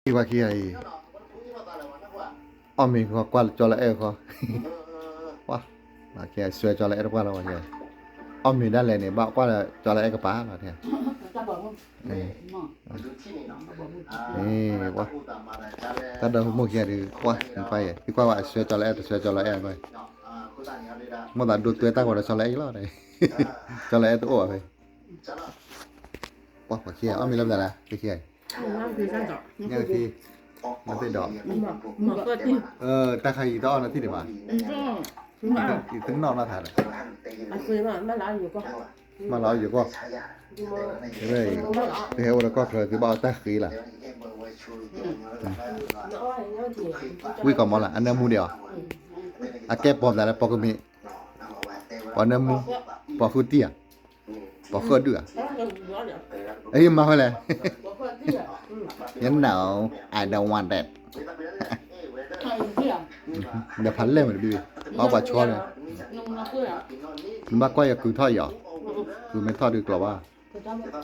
ပှၤခံဂၤအံၤ, အီၣ်မ့ၤဃီကွၢ်ကၠီလၢအဲၣ်ဃီ, ပှၤ, ပှၤခံဂၤအံၤ ဆွဲကၠီလၢအဲၣ်တပှၢ်လီၤပှၤခံဂၤ, အီၣ်မ့ၤဒၣ်လဲာ်န့ၣ် ဘၣ်ကွၢ်လၢကၠီလၢအဲၣ်ကပၤလီၤ, ပှၤ, တၢ်ဒီမိၢ်ခံဂၤဒုး ကွၢ်, ကွၢ်ယဲ, သံကွၢ်ဝဲအဆွဲကၠီလၢအဲၣ်ကွၢ်, မိၢ်သးဒိတွဲတၢ်ဂီၤဒီးကၠီလၢအဲၣ်လီၤ, ကၠီလၢအဲၣ်တအိၣ်ဘၣ်ဖဲ ပှၤခံဂၤ အီၣ်မ့ၤလၢမတၤလဲၣ်, ခံဂၤအံၤ, ညၣ်ကသံ, နသ့ၣ်ဒီး, တၢ်ခါအံၤတအီၣ်နသံၣ်ဒံးမး, ယတနီၣ်နီၣ်ထါဒီး, မၢလီၤအီၣ်ယိၤကီၢ်, တဟဲအိၣ်လၢကီၢ်ချၢ သုဘၣ်အီၣ်တၢ်ဃ့လီၤ, ဝံၣ်ကီးမီလၢ အနၢမူဒံးအီၤ, အကဲပိာ်မတၤလၢပိာ်ကမ့ၢ်, ပှၤနၢမူ, ပှၤဃုတံၢ်ဧါ, ပှၤဃုဒုၣ်ဧါ, အမၤဝဲလဲၣ်, ယနၢ်အီၤ I don't want that, ဒီးဖးလဲၢ်မးတဘ့ၣ်, အီၣ်ပှၤဆီန့ၣ်, နဘၣ်ကွၢ်ယကုၤထီၣ်အီၤ, ကုၤမ့ၢ်ထီၣ်ဒုးကျိၤဘၣ်, ပှၤ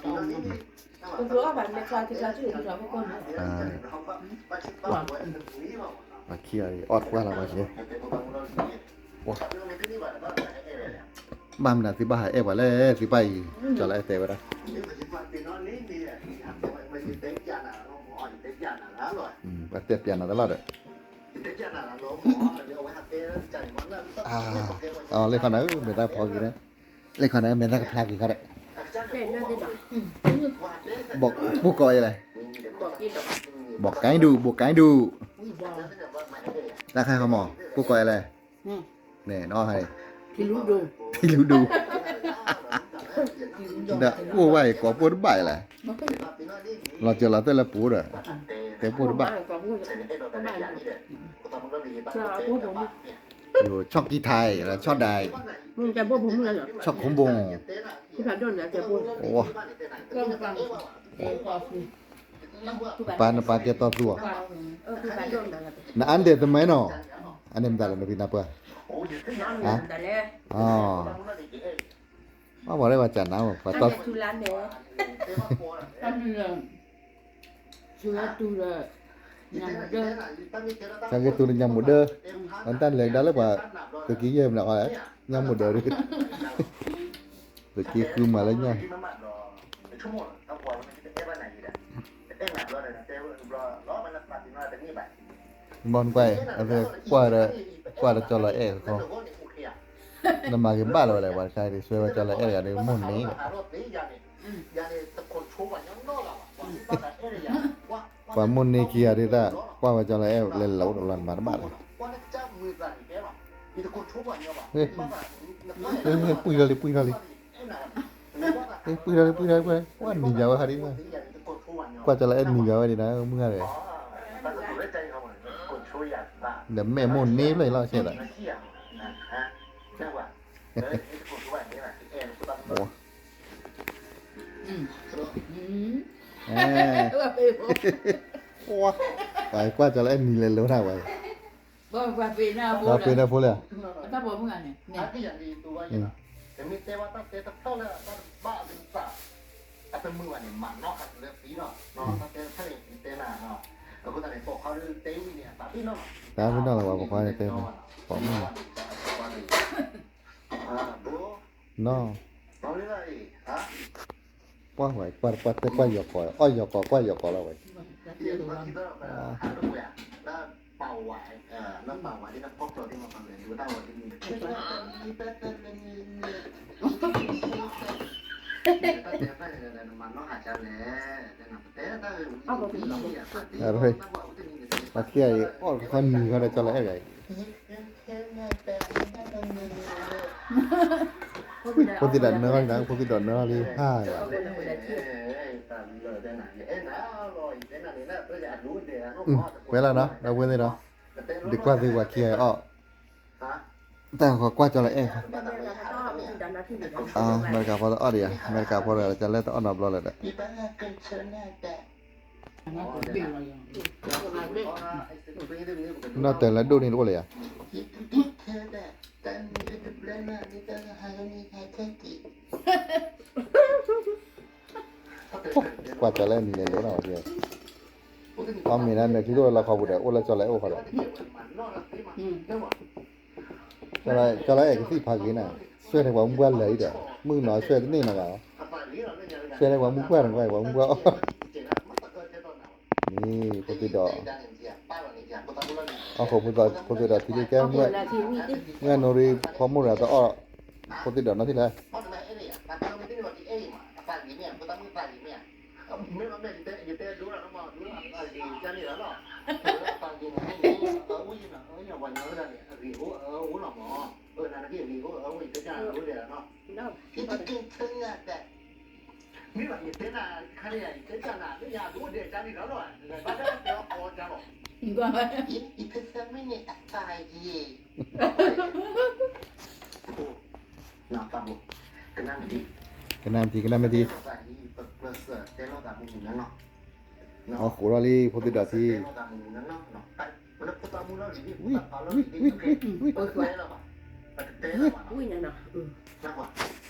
ခံဂၤအံၤ အီၣ်တပှၢ်လီၤပှၤခံဂၤ, ဘၣ်မနုၤသုဘၣ်ဟးအဲၣ်ပှၤလဲၣ် သုဘၣ်အံၤ, ကၠီလၢအဲၣ်တဲဝဲဒၣ်, ပှၤတဲပျးနၤတလီၢ်ဒီး, လၢခီနၤ မဲာ်တၢ်ဖျါက့ၤဒီး, လၢခီနၤ မဲာ်တၢ်ကဖျါက့ၤခီဒီး, ပိၢ်ကီးယဲလဲၣ်, ဘိးကဲဒူၣ် ဘိးကဲဒူၣ်, တၢ်ခါခီမီၤ ပိၢ်ကီးယဲလဲၣ်, န့ၣ်နီၤ, ထံလူဒိၣ်, ဒီးအိၣ်ဝဲအံၤ ကိးပိၢ်တဘၣ်အံၤလဲၣ်, လီၤစၢၤလီၤသွဲၣ်လၢပူၤဒီး, တဲပိၢ်တဘၣ်, ဆီၣ်ကံထါအံၤ ဆီၣ်ဒၣ်အံၤ, ဆီၣ်ခိဘိ, ပၢ်နပၢ်ကဲတီသူအီၤ, နအါဒဲးသမၢနီၤ, အန့ၣ်မတၤလဲၣ် နဖံနပၢ်, အ, ဘၣ်ပှၤလၢပှၤစးနၤ, ပှၤတီ, ကဲသူလၢညါမိၢ်ဒၢ, အတၢ်လဲၤကဒါလၢပှၤ, သုးက့ယဲၢ်မနုၤဃီလဲၣ်, ညါမိၢ်ဒၢ, သုးက့ဃုမၤလၢညါ ဘီနကွၢ်, အဝဲကွၢ်ဒီး, ကွၢ်ဒီးကၠီလီၤအဲၣ်ခီ, နမၤက့ၤဘၣ်လၢၤဝဲလဲၣ်, ပှၤတခါအံၤ ဆွဲဝဲကၠီလီၤအဲၣ်တဂၤဒီး မိၢ်န့ၢ်, ပှၤမိၢ်န့ၢ်ခံဂၤဒ်တၢ်, ကွၢ်ဝဲကၠီလီၤအဲၣ်လဲၤလီၤတလီၤ နမၤတဘၣ်လၢၤ, ပှံၢ်ထီၣ်လံ ပှံၢ်ထီၣ်လံ, ပှံၢ်ထီၣ်လံ ပှံၢ်ထီၣ်လံ, ကွၢ်နံၤယၤဝဲဟးဒ်, ကွၢ်ကၠီလီၤအဲၣ်နံၤယၤဝဲဒ်နၤ မုၢ်ဂၤဒီး, ဒီးမဲာ်မိၢ်န့ၢ်ဖျၢၣ်အံၤလီၤဆဲးဒီး, ပှၤကွၢ်ကၠီလီၤအဲၣ်နံၤလဲၤလိၤတၢ်ဝဲ, ပှၤပ့ၤနၢ်ဖိလဲၣ်, တၢ်ပနီၣ်လၢပှၤပခွါန့ၣ်တဲ, ပှၤမုၣ်, နီၢ်, ပှၤဝဲ, ကွၢ်တပှၢ်တဲကွၢ်ယီၤကီး, အီၣ်ယီၤကီး ကွၢ်ယီၤကီးလီၤဝဲ, ပှၤခံဂၤအံၤ အီၣ်တခီနံၤခီဒီး ကၠီလီၤအဲၣ်ဂၤအံၤ, ဖိသ့ၣ်ဒၣ်နၢလံ, ဖိသ့ၣ်ဒၣ်နၢလံဟါ, ပှဲၤလၢနီၤ ဒီပုၢ်ဝဲၢ်သ့ၣ်ဒီး, ဒုးကွၢ်သုပှၤခံဂၤအံၤအီၣ်, တၢ်ဃီကွၢ်ကၠီလီၤအဲၣ်, အမဲရကၤဖိတအီၣ်ဒံးဧါ, အမဲရကၤဖိတဂၤလၢကၠီလီၤအဲၣ်တအီၣ်နီတဘျီလၢၤဒီး, နီၢ်တၢၤလၢဒိၣ်န့ၣ်တအိၣ်လၢၤဧါ, ကွၢ်ကၠီလီၤအဲၣ်နံၤလဲၤလိၤနီၤ, အမ့ၢ်ဒၣ်နၢၤချံတအိၣ်လၢလီခီပူၤဒီး အိၣ်လၢကၠီလၢအဲၣ်အိၣ်ဃီဒီး ကၠီလၢအဲၣ်ကသံၣ်ဖးဂ့ၤန့ၣ်, ဆွဲန့ၢ်ပှၤမုၢ်ပှၢ်လၢာ်အံၤဒီး မုၣ်ကနီၤဆွဲတန့ၢ်နီၤဘၣ်, ဆွဲန့ၢ်ပှၤမုၢ်ပှၢ်န့ၣ် ပှၤမုၢ်ပှၢ်အီၣ် မ့ၢ်ဖိသ့ၣ်ဒီး, အီၣ်ဃိ ဖိသ့ၣ်ဒီးထံလံကဲမုၢ်, မုၢ်နီၢ်ရံၣ်ဖီမိၢ်ရၤတအီၣ်, ဖိသ့ၣ်ဒီးနီၢ်ထံလၢ ကနၣ်မ့ၢ်ထံ ကနၣ်မ့ၢ်ထံ, အီၣ်ဃိလီၤလံဖိသ့ၣ်ဒီးထံ, ဝံၤ ဝံၤ ဝံၤ ဝံၤ ပတတဲလီၤဘၣ်, ပတတဲလီၤဘၣ်, အတဂ့ၤ, ဟးတဂ့ၤ, ခီနယၤကလီၤဖးလီၤ, အ့ၣ်လိာ်သး အ့ၣ်လိာ်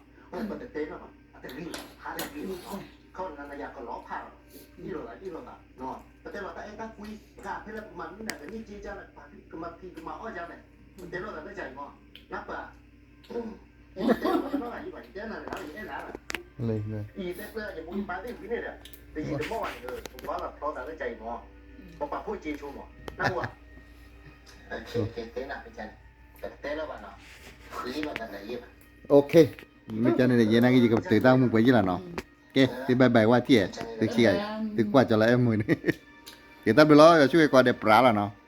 သး, ပတဲလီၤတၢ်အဲၣ်တၢ်ကွံ, ပတၢ်ဖဲလၢပမၤမနုၤန့ၣ် ကန့ၢ်က့ကၢ်န့ၣ် ကမၤဖံးကမၤအီၣ်ယၤန့ၣ်, ပတဲလီၤသးလၢကၢ်အံၤမး, နပၢ်, ယတဲလီၤသးလၢယဘၣ် ယတဲနၤတဂၤ ယအဲၣ်နၤ, ယတဲကျၢၤ ယမိၢ်ယပၢ်သ့ၣ်ဝံၤန့ၣ်ဒီး, တယံာ်တမီၢ်ဘၣ်န့ၣ် ပဘၣ်လီၤဖျီသးလၢကၢ်အံၤမး, ပပာ်ဖှိၣ်က့ဆိမး, နၢ်ဟူဧါ, တဲနၤ ပတဲလီၤဘၣ်နီၤ, ဃ့လီၤသးလၢယဘၣ်, OK, မ့ၢ်ကန့ၣ် ယဲနာ်က့ ယကပတုာ်တၢ်မူပှဲၤယ့ၢ်လီၤနီၤ, ကဲ သုဘၣ်ဘၣ်ဝဲထံၣ်, သုခံဂၤ, သုကွၢ်ကၠီလၢအဲၣ်မုာ်န့ၣ်, ကဲတၢ်ဘျုးလီၤ ယွၤဆိၣ်ဂ့ၤကိးဂၤဒဲးပြးလီၤနီၤ.